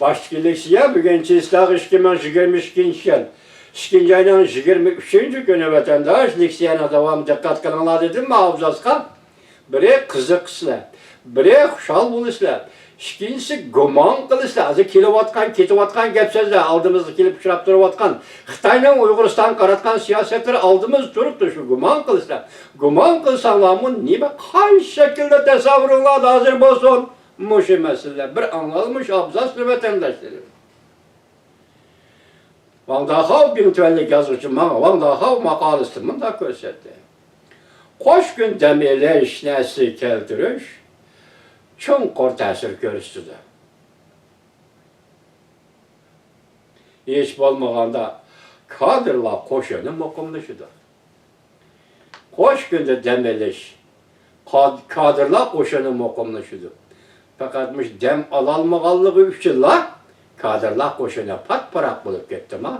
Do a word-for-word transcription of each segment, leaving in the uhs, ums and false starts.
ئاشتىكى لېكسىيە بۈگۈن چېسلاق ئىككى مىڭ يىگىرمە ئىككىنچى يىل ئىككىنچى ئاينىڭ يىگىرمە ئۈچىنچى كۈنى ۋەتەنداش لېكسىيەنىڭ داۋامىنى دىققەت قىلىڭلار دېدىم مەن ئابزاسقا. بىرى قىزىقىسىلەر، بىرى خۇشال بولىسىلەر، ئىككىنچىسى گۇمان قىلىسىلەر. ھازىر كېلىۋاتقان، كېتىۋاتقان گەپ سۆزلەر، ئالدىمىزغا كېلىپ ئۇچراپ تۇرۇۋاتقان خىتاينىڭ ئۇيغۇرىستانغا قاراتقان سىياسەتلىرى ئالدىمىزدا تۇرۇپتۇ، شۇ گۇمان قىلىسىلەر. گۇمان قىلساڭلارمۇ نېمە، قايسى شەكىلدە تەسەۋۋۇرۇڭلاردا ھازىر بولسۇن، مۇشۇ مەسىلىلەر. بىر ئاڭلاڭلار مۇشۇ ئابزاسنى ۋەتەنداشلىرىم. ۋاڭ داخاۋ بىڭتۈەنلىك يازغۇچى ماڭا ۋاڭ داخاۋ ماقالىسىدە مۇنداق كۆرسەتتى. قوش كۈن دەم ئېلىشنى ئەسلىگە كەلتۈرۈش چوڭقۇر تەسىر كۆرسىتىدۇ. ھېچ بولمىغاندا كادىرلار قوشۇنى مۇقىملىشىدۇ. قوش كۈندە دەم ئېلىش، قاد-، كادىرلار قوشۇنى مۇقىملىشىدۇ. پەقەت مۇشۇ دەم ئالالمىغانلىقى ئۈچۈنلا كادىرلار قوشۇنى پات-پاراق بولۇپ كەتتىما؟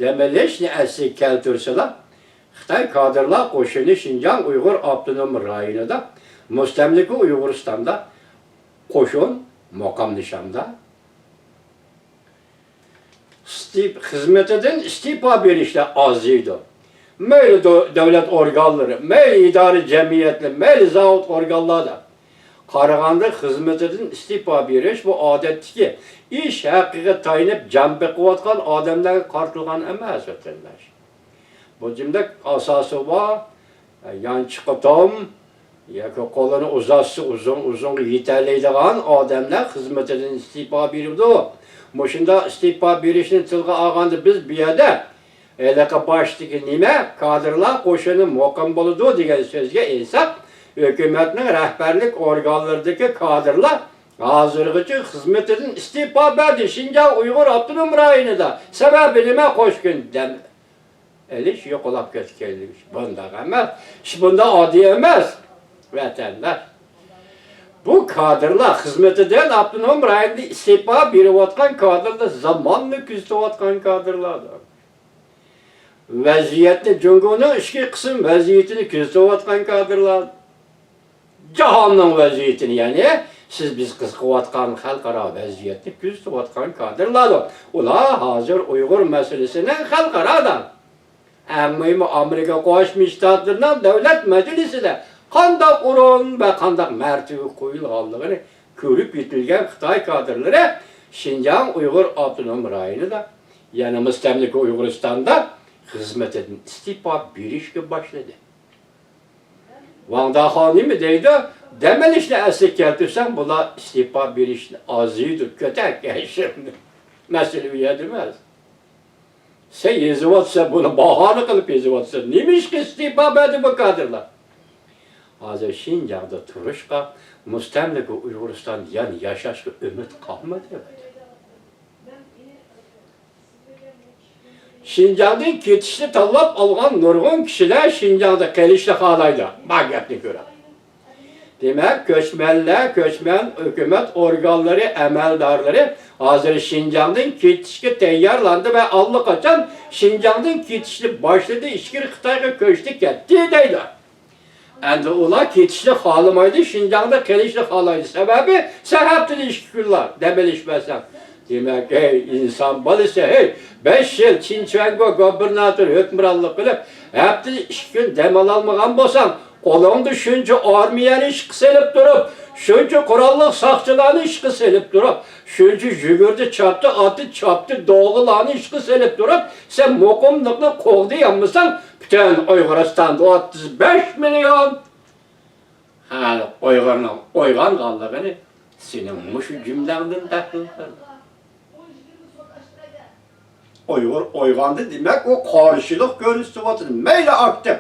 دەم ئېلىشنى ئەسلىگە كەلتۈرسىلا، خىتاي كادىرلار قوشۇنى شىنجاڭ ئۇيغۇر ئاپتونوم رايونىدا، مۇستەملىكە ئۇيغۇرىستاندا قوشۇن مۇقىملىشامدا، ئىستېپ-، خىزمىتىدىن ئىستېپا بېرىشلەر ئازىيىدۇ. مەيلى دۆ-، دۆلەت ئورگانلىرى، مەيلى ئىدارە جەمئىيەتلىرى، مەيلى زاۋۇت ئورگانلاردا قارىغاندا خىزمىتىدىن ئىستېپا بېرىش بۇ ئادەتتىكى ئىش ھەققىگە تايىنىپ جان بېقىۋاتقان ئادەملەرگە قارىتىلغان ئەمەس، ۋەتەنداش. بۇ جۈملە ئاساسى بار، يانچۇقى توم ياكى قولىنى ئۇزاتسا ئۇزۇن ئۇزۇنغا يېتەلەيدىغان ئادەملەر خىزمىتىدىن ئىستېپا بېرىدۇ. مۇشۇنداق ئىستېپا بېرىشنى تىلغا ئالغاندا بىز بۇ يەردە ھېلىقى باشتىكى نېمە، كادىرلار قوشۇنى مۇقىم بولىدۇ دېگەن سۆزگە ئىنساپ، ھۆكۈمەتنىڭ رەھبەرلىك ئورگانلىرىدىكى كادىرلار ھازىرغىچە خىزمىتىدىن ئىستېپا بەردى شىنجاڭ ئۇيغۇر ئاپتونوم رايونىدا. سەۋەبى نېمە؟ قوش كۈن دەم ئېلىش يوقىلاپ كەتكەنلىكى. بۇنداق ئەمەس. ئىش بۇنداق ئاددىي ئەمەس، ۋەتەنداش. بۇ كادىرلار خىزمىتىدىن ئاپتونوم رايوندا ئىستېپا بېرىۋاتقان كادىرلار زاماننى كۆزىتىۋاتقان كادىرلاردۇر. ۋەزىيەتنى، جۇڭگونىڭ ئىچكى قىسىم ۋەزىيىتىنى كۆزىتىۋاتقان كادىرلار، جاھاننىڭ ۋەزىيىتىنى، يەنى سىز بىز قىزىقىۋاتقان خەلقئارا ۋەزىيەتنى كۆزىتىۋاتقان كادىرلاردۇر. ئۇلار ھازىر ئۇيغۇر مەسىلىسىنى خەلقئارادا، ئەڭ مۇھىمى ئامېرىكا قوشما شتاتلىرىنىڭ دۆلەت مەجلىسىدە قانداق ئورۇن ۋە قانداق مەرتىۋىگە قويۇلغانلىقىنى كۆرۈپ يېتىلگەن خىتاي كادىرلىرى شىنجاڭ ئۇيغۇر ئاپتونوم رايونىدا، يەنى مۇستەملىكە ئۇيغۇرىستاندا خىزمىتىدىن ئىستېپا بېرىشكە باشلىدى. ۋاڭ داخاۋ نېمە دەيدۇ؟ دەم ئېلىشنى ئەسلىگە كەلتۈرسەڭ، بۇلار ئىستېپا بېرىشنى ئازىيىدۇ، كۆتەك. مەسىلە ئۇ يەردە ئەمەس. سەن يېزىۋاتىسەن، بۇنى باھانە قىلىپ يېزىۋاتىسەن. نېمىشقا ئىستېپا بەردى بۇ كادىرلار؟ ھازىر شىنجاڭدا تۇرۇشقا، مۇستەملىكە ئۇيغۇرىستاندا يەنە ياشاشقا ئۈمىد قالمىدى. شىنجاڭدىن كېتىشنى تاللاپ ئالغان نۇرغۇن كىشىلەر شىنجاڭدا قېلىشنى خالايدۇ. بار گەپنى كۆرۈڭ. دېمەك، كۆچمەنلەر، كۆچمەن ھۆكۈمەت ئورگانلىرى ئەمەلدارلىرى ھازىر شىنجاڭدىن كېتىشكە تەييارلاندى ۋە ئاللىقاچان شىنجاڭدىن كېتىشنى باشلىدى، ئىچكىرى خىتايغا كۆچتى كەتتى دەيدۇ. ئەمدى ئۇلار كېتىشنى خالىمايدۇ، شىنجاڭدا قېلىشنى خالايدۇ. سەۋەبى، سەن ھەپتىدە ئىككى كۈنلا دەم ئېلىش بەرسەڭ. دېمەك، ھەي، ئىنسان بالىسى، ھەي، بەش يىل چىن چۈەنگو گوبىرناتور ھۆكۈمرانلىق قىلىپ، ھەپتىدە ئىككى كۈن دەم ئالالمىغان بولساڭ، قولۇڭدا شۇنچە ئارمىيەنى ئىشقا سېلىپ تۇرۇپ، شۇنچە قوراللىق ساقچىلارنى ئىشقا سېلىپ تۇرۇپ، شۇنچە يۈگۈردى، چاپتى، ئاتتى، چاپتى، دوغىلارنى ئىشقا سېلىپ تۇرۇپ، سەن مۇقىملىقنى قوغدىيالمىساڭ، پۈتۈن ئۇيغۇرىستاندا ئوتتۇز بەش مىليون خەلق ئۇيغۇرنىڭ ئويغانغانلىقىنى سېنىڭ مۇشۇ جۈملەڭدىن تەھلىل قىل. ئۇيغۇر ئويغاندى، دېمەك، ئۇ قارشىلىق كۆرسىتىۋاتىدۇ. مەيلى ئاكتىپ،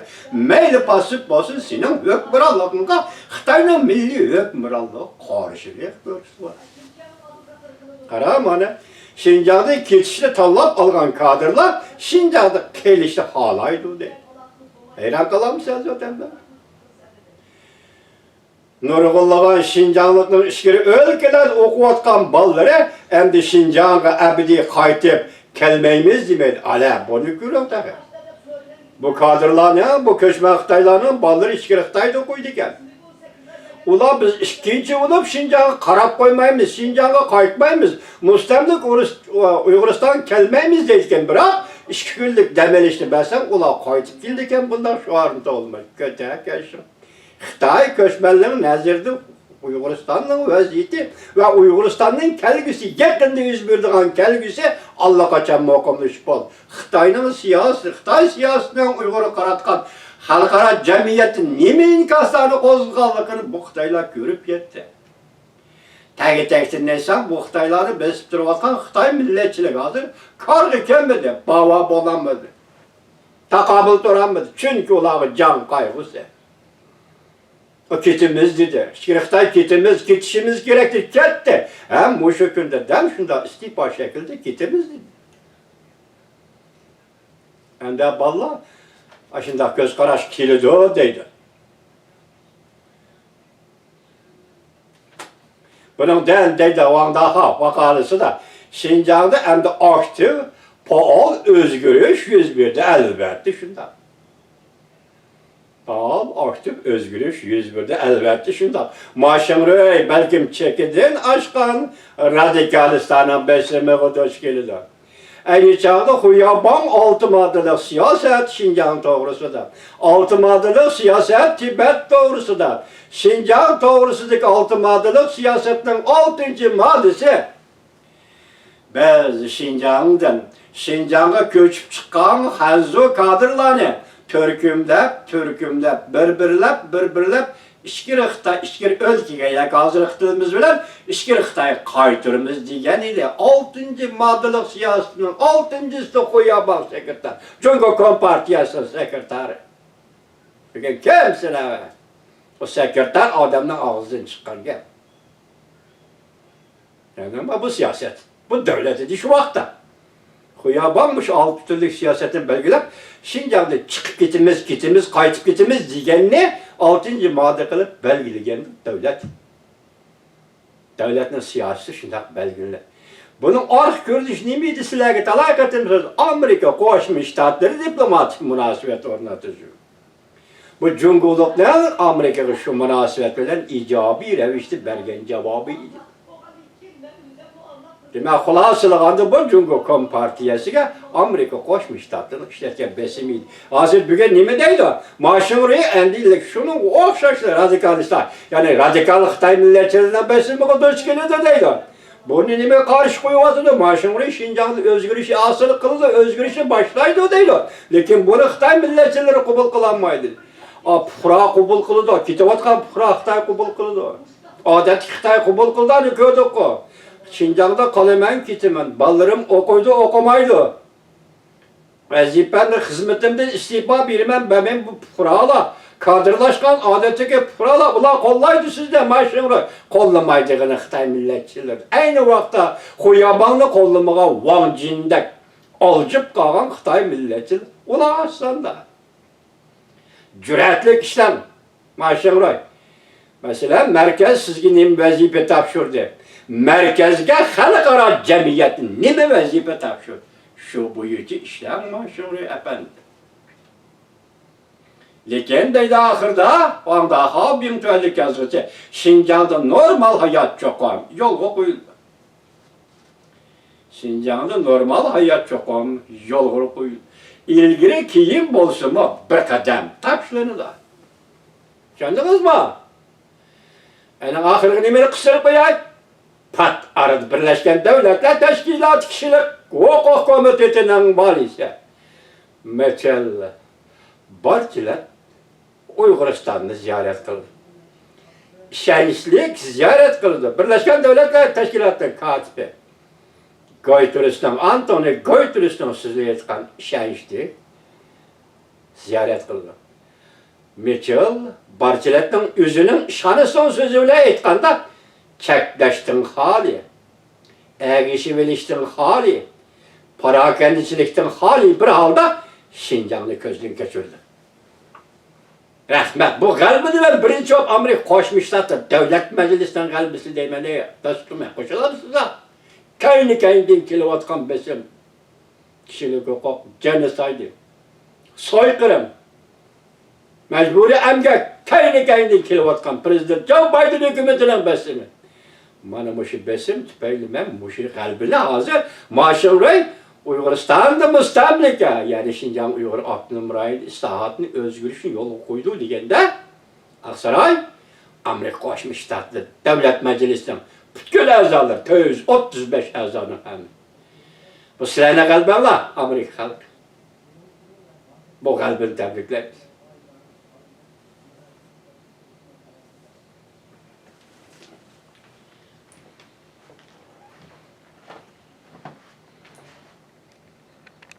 مەيلى پاسسىپ بولسۇن، سېنىڭ ھۆكۈمرانلىقىڭغا خىتاينىڭ مىللىي ھۆكۈمرانلىقى قارشىلىق كۆرسىتىۋاتىدۇ. قارا، مانا، شىنجاڭدىن كېتىشنى تاللاپ ئالغان كادىرلار شىنجاڭدا قېلىشنى خالايدۇ، دەيدۇ. ھەيران قالامسىز، ۋەتەنداش؟ نۇرغۇنلىغان شىنجاڭلىقنىڭ ئىچكىرى ئۆلكىلەردە ئوقۇۋاتقان بالىلىرى ئەمدى شىنجاڭغا ئەبەدىي قايتىپ كەلمەيمىز دېمەيدۇ. ئەلە، بۇنى كۆرۈڭ تېخى. بۇ كادىرلارنى، بۇ كۆچمەن خىتايلارنىڭ بالىلىرى ئىچكىرى خىتايدا ئوقۇيدىكەن. ئۇلار بىز ئىككىنچى بولۇپ شىنجاڭغا قاراپ قويمايمىز، شىنجاڭغا قايتمايمىز، مۇستەملىكە ئۇيغۇرىستانغا كەلمەيمىز دەيدىكەن، بىراق ئىككى كۈنلۈك دەم ئېلىشنى بەرسەڭ ئۇلار قايتىپ كېلىدىكەن، بۇنداق شوئارنى توۋلىماي كۆتەر كەلسۇن. خىتاي كۆچمەنلىرىنىڭ نەزىرىدە ئۇيغۇرىستاننىڭ ۋەزىيىتى ۋە ئۇيغۇرىستاننىڭ كەلگۈسى، يېقىندا يۈز بېرىدىغان كەلگۈسى ئاللىقاچان مۇقىملىشىپ بولدى. خىتاينىڭ سىياسىتى، خىتاي سىياسىتىنىڭ ئۇيغۇرغا قاراتقان خەلقئارا جەمئىيەتتە نېمە ئىنكاسلارنى قوزغىغانلىقىنى بۇ خىتايلار كۆرۈپ يەتتى. تەگى تەكتىنى ئېيتسام، بۇ خىتايلارنى بېسىپ تۇرۇۋاتقان خىتاي مىللەتچىلىكى ھازىر كارغا كەلمىدى، باۋا بولالمىدى، تاقابىل تۇرالمىدى. چۈنكى ئۇلارغا جان قايغۇسى. ئۇ كېتىمىز دېدى. ئىچكىرى خىتاي كېتىمىز، كېتىشىمىز كېرەك دېدى، كەتتى. ھەم مۇشۇ كۈندە دەل شۇنداق ئىستېپا شەكلىدە كېتىمىز دېدى. ئەمدى بالىلار ئاشۇنداق كۆز قاراش كېلىدۇ دەيدۇ. بۇنىڭدىن دەيدۇ ۋاڭ داخاۋ ماقالىسىدا، شىنجاڭدا ئەمدى ئاكتىپ، پائال ئۆزگىرىش يۈز بېرىدۇ. ئەلۋەتتە شۇنداق. پائال ئاكتىپ ئۆزگىرىش يۈز بېرىدۇ. ئەلۋەتتە شۇنداق. ما شىڭرۇي بەلكىم چېكىدىن ئاشقان رادىكالىستلارنىڭ بېسىمىغا دۇچ كېلىدۇ. ئەينى چاغدا خۇياباڭ ئالتە ماددىلىق سىياسەت شىنجاڭ توغرىسىدا، ئالتە ماددىلىق سىياسەت تىبەت توغرىسىدا، شىنجاڭ توغرىسىدىكى ئالتە ماددىلىق سىياسەتنىڭ ئالتىنچى ماددىسى، بىز شىنجاڭدىن، شىنجاڭغا كۆچۈپ چىققان خەنزۇ كادىرلارنى تۈركۈملەپ، تۈركۈملەپ، بىر-بىرلەپ، بىر-بىرلەپ ئىچكىرى خىتاي، ئىچكىرى ئۆلكىگە ياكى ھازىرقى تىلىمىز بىلەن ئىچكىرى خىتايغا قايتۇرىمىز دېگەن ئىدى. ئالتىنچى ماددىلىق سىياسىتىنىڭ ئالتىنچىسى خۇياباڭ سېكرېتار، جۇڭگو كومپارتىيەسىنىڭ سېكرېتارى. بۈگۈن كىم سىلەر؟ ئۇ سېكرېتار ئادەمنىڭ ئاغزىدىن چىققان گەپ. يەنى بۇ سىياسەت، بۇ دۆلەت ئىدى شۇ ۋاقىتتا. خۇياباڭ مۇشۇ ئالتە تۈرلۈك سىياسەتنى بەلگىلەپ، شىنجاڭدىن چىقىپ كېتىمىز، كېتىمىز، قايتىپ كېتىمىز دېگەننى ئالتىنچى ماددا قىلىپ بەلگىلىگەن دۆلەت. دۆلەتنىڭ سىياسىتى شۇنداق بەلگىلىنىدۇ. بۇنىڭ ئارقا كۆرۈنۈشى نېمە ئىدى؟ سىلەرگە تالاي قېتىم سۆز، ئامېرىكا قوشما شتاتلىرى دىپلوماتىك مۇناسىۋەت ئورناتىدۇ. بۇ جۇڭگولۇقلار ئامېرىكىغا شۇ مۇناسىۋەت بىلەن ئىجابىي رەۋىشتە بەرگەن جاۋابى ئىدى. دېمەك، خۇلاسىلىغاندا، بۇ جۇڭگو كومپارتىيەسىگە ئامېرىكا قوشما شتاتلىرىنىڭ ئىشلەتكەن بېسىمى ئىدى. ھازىر بۈگۈن نېمە دەيدۇ؟ ما شىڭرۇي ئەمدى شۇنىڭغا ئوخشاش رادىكالىستلار، يەنى رادىكال خىتاي مىللەتچىلىرىنىڭ بېسىمىغا دۇچ كېلىدۇ دەيدۇ. بۇنى نېمە قارشى قويۇۋاتىدۇ؟ ما شىڭرۇي شىنجاڭدا ئۆزگىرىش ھاسىل قىلىدۇ، ئۆزگىرىشنى باشلايدۇ دەيدۇ. لېكىن بۇنى خىتاي مىللەتچىلىرى قوبۇل قىلالمايدۇ. ئا، پۇقرا قوبۇل قىلىدۇ، كېتىۋاتقان پۇقرا خىتاي قوبۇل قىلىدۇ. ئادەتتىكى خىتاي قوبۇل قىلىدۇ، ئەنە كۆردۇققۇ. شىنجاڭدا قالىمەن، كېتىمەن. بالىلىرىم ئوقۇيدۇ، ئوقۇمايدۇ. ۋەزىپەمدىن، خىزمىتىمدىن ئىستېپا بېرىمەن، بەرمەن، بۇ پۇقرالار، كادىرلاشقان ئادەتتىكى پۇقرالار، ئۇلار قوللايدۇ سىزنى، ما شىڭرۇي قوللىمايدىغىنى خىتاي مىللەتچىلىرى. ئەينى ۋاقىتتا خۇياباڭنى قوللىمىغان ۋاڭ جىندەك ئالجىپ قالغان خىتاي مىللەتچىلىرى، ئۇلار ئاز ساندا. جۈرئەتلىك ئىشلەڭ، ما شىڭرۇي. مەسىلەن، مەركەز سىزگە نېمە ۋەزىپە تاپشۇردى؟ مەركەزگە خەلقئارا جەمئىيەت نېمە ۋەزىپە تاپشۇردى؟ شۇ بويىچە ئىشلەڭ، ما شىڭرۇي ئەپەندى. لېكىن دەيدۇ ئاخىرىدا، ۋاڭ داخاۋ بىڭتۈەنلىك يازغۇچى، شىنجاڭدا نورمال ھايات چوقۇم يولغا قويۇلىدۇ. شىنجاڭدا نورمال ھايات چوقۇم يولغا قويۇلىدۇ. ئىلگىرى كېيىن بولسىمۇ بىر قەدەم تاشلىنىدۇ. چۈشەندىڭىزمۇ؟ ئەنە ئاخىرقى نېمىنى قىستۇرۇپ قوياي. پات ئارىدا بىرلەشكەن دۆلەتلەر تەشكىلاتى كىشىلىك ھوقۇق كومىتېتىنىڭ بالىسى مىچېل بارچىلەت ئۇيغۇرىستاننى زىيارەت قىلدى. ئىشەنچلىك زىيارەت قىلدى. بىرلەشكەن دۆلەتلەر تەشكىلاتىنىڭ كاتىپى گويتېرىسنىڭ، ئانتونى گويتېرىسنىڭ سۆزىنى ئېيتقان ئىشەنچلىك زىيارەت قىلدى. مىچېل بارچىلەتنىڭ ئۆزىنىڭ ئىشخانىسىنىڭ سۆزى بىلەن ئېيتقاندا، چەكلەشتىن خالىي، ئەگىشىۋېلىشتىن خالىي، پاراكەندىچىلىكتىن خالىي بىر ھالدا شىنجاڭنى كۆزدىن كەچۈردى. رەھمەت. بۇ غەلىبىنى مەن بىرىنچى بولۇپ ئامېرىكا قوشما شتاتلىرى دۆلەت مەجلىسىنىڭ غەلىبىسى دەيمەن، ئەي دوستۇم، قوشۇلامسىز؟ كەينى-كەينىدىن كېلىۋاتقان بېسىم، كىشىلىك ھوقۇق جېنوسايدى، سويقىرىم، مەجبۇرىي ئەمگەك، كەينى-كەينىدىن كېلىۋاتقان پىرېزىدېنت جو بايدېن ھۆكۈمىتىنىڭ بېسىمى. مانا مۇشۇ بېسىم تۈپەيلى مەن مۇشۇ غەلىبىنى ھازىر ماشىنرۇي ئۇيغۇرىستاندا مۇستەملىكە، يەنى شىنجاڭ ئۇيغۇر ئاپتونوم رايونى ئىسلاھاتنى ئۆزگىرىشنى يولغا قويىدۇ دېگەندە، ئاقساراي، ئامېرىكا قوشما شتاتلىرى دۆلەت مەجلىسىنىڭ پۈتكۈل ئەزالىرى، تۆت يۈز ئوتتۇز بەش ئەزانىڭ ھەممە. بۇ سىلەرنىڭ غەلىبەڭلار، ئامېرىكا خەلقى. بۇ غەلىبىنى تەبرىكلەيمىز.